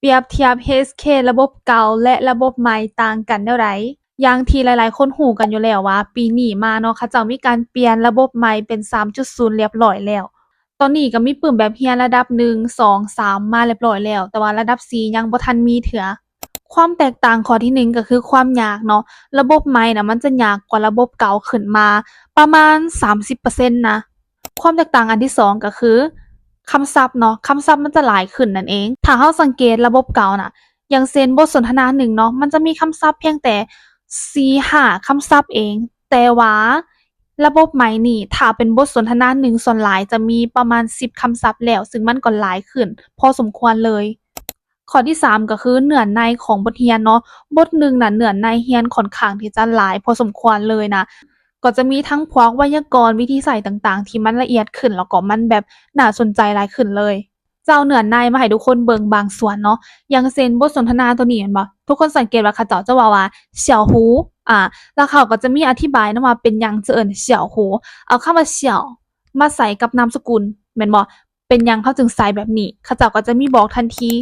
ປຽບທຽບ ເອສເຄ ລະບົບເກົ່າ ແລະ ລະບົບໃໝ່ຕ່າງກັນແນວໃດ? ຢ່າງທີ່ຫຼາຍໆຄົນຮູ້ກັນຢູ່ແລ້ວວ່າ ປີນີ້ມາເນາະ ເຂົາເຈົ້າມີການປ່ຽນລະບົບໃໝ່ເປັນ ສາມຈຸດສູນ ຮຽບຮ້ອຍແລ້ວ. ຕອນນີ້ກໍມີປຶ້ມແບບຮຽນລະດັບໜຶ່ງ ສອງ ສາມ ມາຮຽບຮ້ອຍແລ້ວ, ແຕ່ວ່າລະດັບສີ່ຍັງບໍ່ທັນມີເທື່ອ. ຄວາມແຕກຕ່າງຂໍ້ທີໜຶ່ງກໍຄືຄວາມຍາກເນາະ, ລະບົບໃໝ່ນະ ມັນຈະຍາກກວ່າລະບົບເກົ່າຂຶ້ນມາປະມານສາມສິບເປີເຊັນນະ. ຄວາມແຕກຕ່າງອັນທີສອງກໍຄືຄຳສັບເນາະ, ຄຳສັບມັນຈະຫຼາຍຂຶ້ນນັ້ນເອງ. ຖ້າເຮົາສັງເກດລະບົບເກົ່ານະ, ຢ່າງເຊັ່ນບົດສົນທະນາໜຶ່ງເນາະ, ມັນຈະມີຄຳສັບພຽງແຕ່ສີ່ຫ້າຄຳສັບເອງ, ແຕ່ວ່າລະບົບໃໝ່ນີ້ ຖ້າເປັນບົດສົນທະນາໜຶ່ງ ສ່ວນຫຼາຍຈະມີປະມານສິບຄຳສັບແລ້ວ, ຊຶ່ງມັນກໍຫຼາຍຂຶ້ນພໍສົມຄວນເລີຍ. ຂໍ້ທີສາມກໍຄືເນື້ອໃນຂອງບົດຮຽນເນາະ, ບົດໜຶ່ງນະ ເນື້ອໃນຮຽນຂ້ອນຂ້າງທີ່ຈະຫຼາຍພໍສົມຄວນເລີຍນະ, ກໍຈະມີທັງພວກໄວຍາກອນ, ວິທີໃຊ້ຕ່າງໆ ທີ່ມັນລະອຽດຂຶ້ນ ແລ້ວກໍມັນແບບໜ້າສົນໃຈຫຼາຍຂຶ້ນເລີຍ. ຈະເອົາເນື້ອໃນມາໃຫ້ທຸກຄົນເບິ່ງບາງສ່ວນເນາະ, ຢ່າງເຊັ່ນບົດສົນທະນາໂຕນີ້ແມ່ນບໍ່? ທຸກຄົນສັງເກດວ່າເຂົາເຈົ້າຈະເວົ້າວ່າ ສຽວຫູ ອາ ແລ້ວເຂົາກໍຈະມີອະທິບາຍນຳວ່າເປັນຫຍັງຈະເອີ້ນສຽວຫູ, ເອົາຄຳວ່າສຽວມາໃສ່ກັບນາມສະກຸນ ແມ່ນບໍ່? ເປັນຫຍັງເຮົາຈຶ່ງໃຊ້ແບບນີ້? ເຂົາເຈົ້າກໍຈະມີບອກທັນທີ.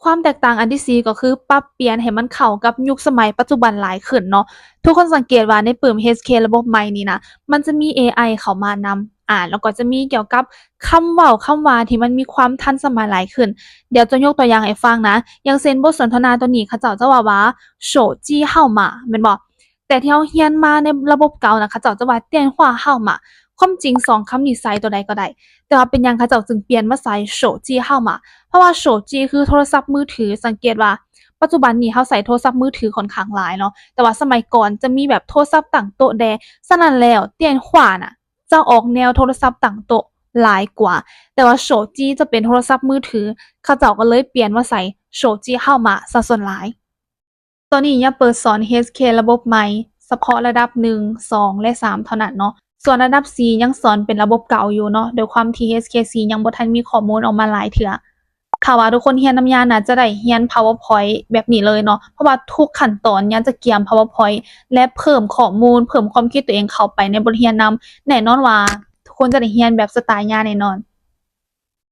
ຄວາມແຕກຕ່າງອັນທີສີ່ກໍຄືປັບປ່ຽນໃຫ້ມັນເຂົ້າກັບຍຸກສະໄໝປັດຈຸບັນຫຼາຍຂຶ້ນເນາະ. ທຸກຄົນສັງເກດວ່າໃນປຶ້ມ ເອສເຄ ລະບົບໃໝ່ນີ້ນະ ມັນຈະມີເອໄອເຂົ້າມານຳ ອາ ແລ້ວກໍຈະມີກ່ຽວກັບຄຳເວົ້າຄຳວ່າທີ່ມັນມີຄວາມທັນສະໄໝຫຼາຍຂຶ້ນ. ດຽວຈະຍົກຕົວຢ່າງໃຫ້ຟັງນະ, ຢ່າງເຊັ່ນບົດສົນທະນາໂຕນີ້ ເຂົາເຈົ້າຈະເວົ້າວ່າ 手机号码 ແມ່ນບໍ່? ແຕ່ທີ່ເຮົາຮຽນມາໃນລະບົບເກົ່ານະ ເຂົາເຈົ້າຈະວ່າ 电话号码. ຄວາມຈິງສອງຄຳນີ້ໃສ່ໂຕໃດກໍໄດ້, ແຕ່ວ່າເປັນຫຍັງເຂົາເຈົ້າຈຶ່ງປ່ຽນມາໃສ່手机号码? ເພາະວ່າ手机ຄືໂທລະສັບມືຖື, ສັງເກດວ່າປັດຈຸບັນນີ້ເຮົາໃຊ້ໂທລະສັບມືຖືຂ້ອນຂ້າງຫຼາຍເນາະ, ແຕ່ວ່າສະໄໝກ່ອນຈະມີແບບໂທລະສັບຕັ້ງໂຕະແດ່. ສະນັ້ນແລ້ວ 电话ນະ ຈະອອກແນວໂທລະສັບຕັ້ງໂຕະຫຼາຍກວ່າ, ແຕ່ວ່າ手机ຈະເປັນໂທລະສັບມືຖື, ເຂົາເຈົ້າກໍເລີຍປ່ຽນມາໃສ່手机号码ຊະສ່ວນຫຼາຍ. ຕອນນີ້ຢາເປີດສອນ ເອສເຄ ລະບົບໃໝ່ ສະເພາະລະດັບໜຶ່ງ ສອງ ແລະ ສາມ ເທົ່ານັ້ນເນາະ. ສ່ວນລະດັບສີ່ຍັງສອນເປັນລະບົບເກົ່າຢູ່ເນາະ, ໂດຍຄວາມທີ່ ເອສເຄສີ່ຍັງບໍ່ທັນມີຂໍ້ມູນອອກມາຫຼາຍເທື່ອ. ຖ້າວ່າທຸກຄົນຮຽນນຳຍານະ ຈະໄດ້ຮຽນ PowerPoint ແບບນີ້ເລີຍເນາະ, ເພາະວ່າທຸກຂັ້ນຕອນຍານຈະກຽມ PowerPoint ແລະ ເພີ່ມຂໍ້ມູນ ເພີ່ມຄວາມຄິດຕົວເອງເຂົ້າໄປໃນບົດຮຽນນຳ. ແນ່ນອນວ່າທຸກຄົນຈະໄດ້ຮຽນແບບສະໄຕຍາແນ່ນອນ.